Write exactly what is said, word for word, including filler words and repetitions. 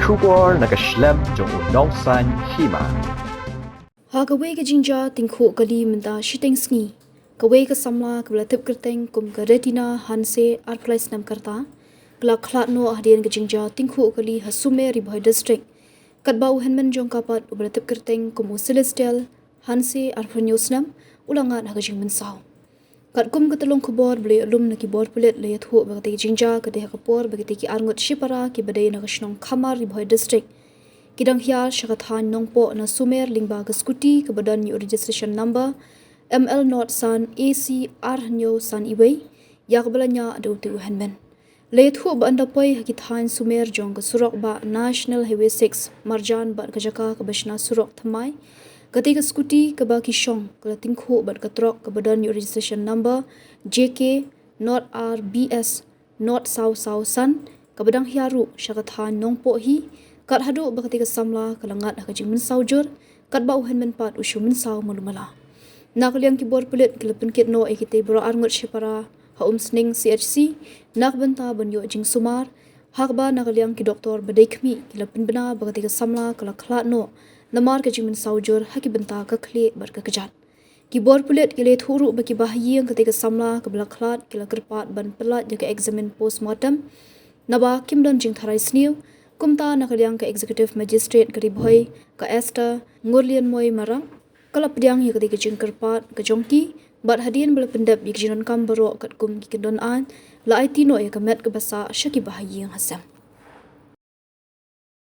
Khubor na ka shlem jong u Nongsaiñ Hima. Ha kawei ka jingjia tyngkhuh kali mynta shiteng sngi, kawei ka samla kaba la tip kyrteng kum ka Retina Hanse, arphew lai snem ka rta, ka la khlad noh hadien ka jingjia tyngkhuh kali ha Sumer, Ri Bhoi District, katba u hynmen jong ka pat uba la tip kyrteng kum u Celestial Hanse, arphew hynñiew snem, u la ngat ha ka jingmynsaw. Katkum ka tyllong khubor ba la ïoh lum na ki bor pulit, la ïathuh ba katei ka jingjia ka dei ha ka por ba kitei ki arngut shipara kiba dei na ka shnong Khamar, Ri Bhoi District, ki dang hiar sha ka thaiñ Nongpoh na Sumer lyngba ka scooty kaba don ïa u registration number M L not san A C ar hynñiew san iwei, ïa kaba la ñiah da utei u hynmen. La ïathuh ba ynda poi ha ki thaiñ Sumer jong ka surok bah National Highway six, marjan bad ka jaka kaba shna surok thymmai, katei ka scooty kaba ki shong ka la tyngkhuh bad ka trok kaba don ïa u registration number J K not ar B S not saw saw san, kaba dang hiar ruh sha ka thaiñ Nongpoh hi, kat haduh ba katei ka samla ka la ngat ha ka jingmynsaw jur, katba u hynmen pat u shu mynsaw malu mala. Na ka liang ki bor pulit ki la pynkit noh ïa kitei baroh arngut shipara ha Umsning C H C na ka bynta ban ïoh jingsumar, ha kaba na ka liang ki doktor ba dei khmih ki la pynbna ba katei ka samla ka la khlad noh namar ka jingmynsaw jur ha ki bynta ka khlieh bad ka kjat. Ki bor pulit ki la ïathuh ruh ba ki bahaïing katei ka samla kaba la khlad ki la kyrpad ban pyllait ïa ka examine postmortem, naba kim don jingtharai sniew. Kumta na ka liang ka Executive Magistrate ka Ri Bhoi, ka Esther Ngurlianmoi Marak, ka la pdiang ïa katei ka jingkyrpad ka jong ki, bad hadien ba la pyndep ïa ki jingdonkam baroh katkum ki kyndon aiñ, la aiti noh ïa ka met kaba sah sha ki bahaïing hasem.